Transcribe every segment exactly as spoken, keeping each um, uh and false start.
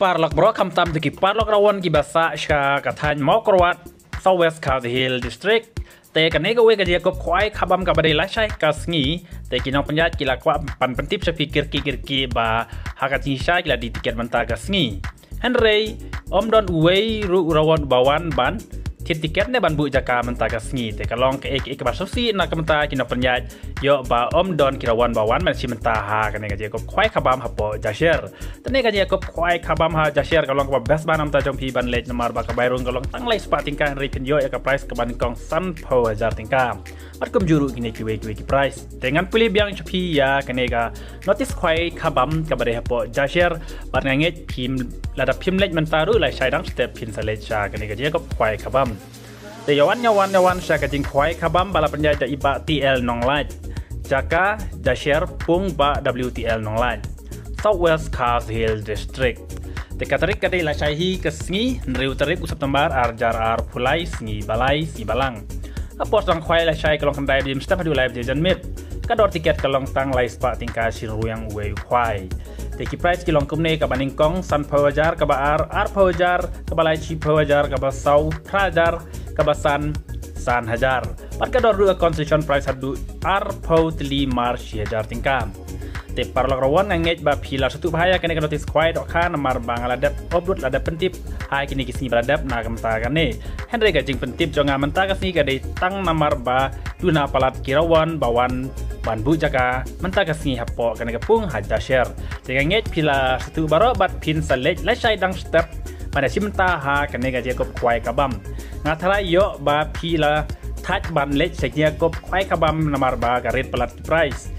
Paralok baroh, khamtam to ki paralok rawon kiba sah sha ka thaiñ Mawkyrwat, South West Khasi Hills District. Te kane kawei ka jingïakob khwai khabam kaba dei lashai ka sngi. Te ki nongpynïaid ki la kwah ban pyntip sha phi kyrkieh kyrkieh ba ha ka jingshai ki la die tiket mynta ka sngi. Hynrei ym don uwei ruh u rawon uba wan ban thied tiket ne ban buh jaka mynta ka sngi. Te ka long kaei kaei kaba sngewsih na ka bynta ki nongpynïaid, ïoh ba ym don ki rawon ba wan ban shim bynta ha kane ka jingïakob khwai khabam hapoh Jasher. Te kane ka jingïakob khwai khabam ha Jasher ka long kaba best bha na ka bynta jong phi ban leit, namar ba ka bai rung ka long tang lai spah tyngka, hynrei phin ïoh ïa ka prize kaba nyngkong sanphew hajar tyngka. Bad kumjuh ruh kine kiwei kiwei ki prize. Te ngan pule biang sha phi ïa kane ka notice khwai khabam kaba dei hapoh Jasher. Bad nga ngeit phim, lada phim leit mynta ruh, lashai dang step phin sa leit sha kane ka jingïakob khwai khabam. Te ïa wan, ïa wan, ïa wan sha ka jingkhwai khabam ba la pynïaid da i Bah T L Nonglait. Jaka Jasher, pung Bah W T L Nonglait, South West Khasi Hills District. Te ka tarik ka dei lashai hi ka sngi, hynriew tarik u September, ar hajar arphew lai, sngi ba lai, sngi Balang. Ka por sdang khwai lashai ka long khyndai baje mynstep haduh lai baje janmiet. Ka dor tiket ka long tang lai spah tyngka, shi ryngwiang uwei u khwai. Te ki prize ki long kumne: kaba nyngkong sanphew hajar, kaba ar arphew hajar, kaba lai shiphew hajar, kaba saw phra hajar, kaba san san hajar. Bad ka dor ruh ka consolation prize haduh arphew tylli mar shi hajar tyngka. Te paralok rawon, nga ngeit ba phi la sngewthuh bha ïa kane ka notice khwai dohkha, namar ba nga la dep upload, la dep pyntip ha kine ki sngi ba la dep na ka bynta kane. Hynrei ka jingpyntip jong nga mynta ka sngi ka dei tang namar ba duna palat ki rawon ba wan ban buh jaka mynta ka sngi hapoh kane ka pung ha Jasher. Te nga ngeit phi la sngewthuh baroh bad phin sa leit lashai dang step ban ïashim bynta ha kane ka jingïakob khwai khabam. Nga tharai ïoh ba phi la thait ban leit sha jingïakob khwai khabam namar ba ka rit palat ki prize.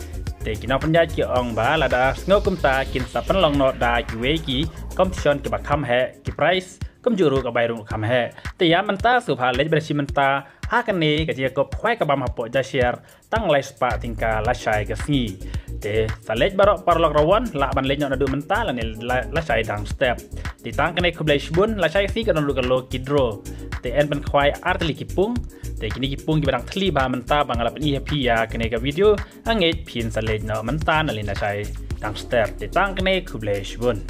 Te ki nongpynïaid ki ong ba lada sngew kumta kin sa pynlong noh da kiwei ki competition kiba kham heh ki prize, kumjuh ruh ka bai rung kham heh. Te ïa mynta sngewbha leit ban ïashim bynta ha kane ka jingïakob khwai khabam hapoh Jasher, tang lai spah tyngka lashai ka sngi. Te sa leit baroh paralok rawon, lah ban leit noh naduh mynta lane la, lashai dang step. Te tang kane, khublei shibun. Lashai ka sngi ka don ruh ka lucky draw. Te yn pynkhwai ar tylli ki pung. Te kine ki pung kiba dang thylli bha mynta ba nga la pyni ha phi ïa kane ka video, nga ngeit phin sa leit noh mynta na lane lashai dang step. Te tang kane, khublei shibun.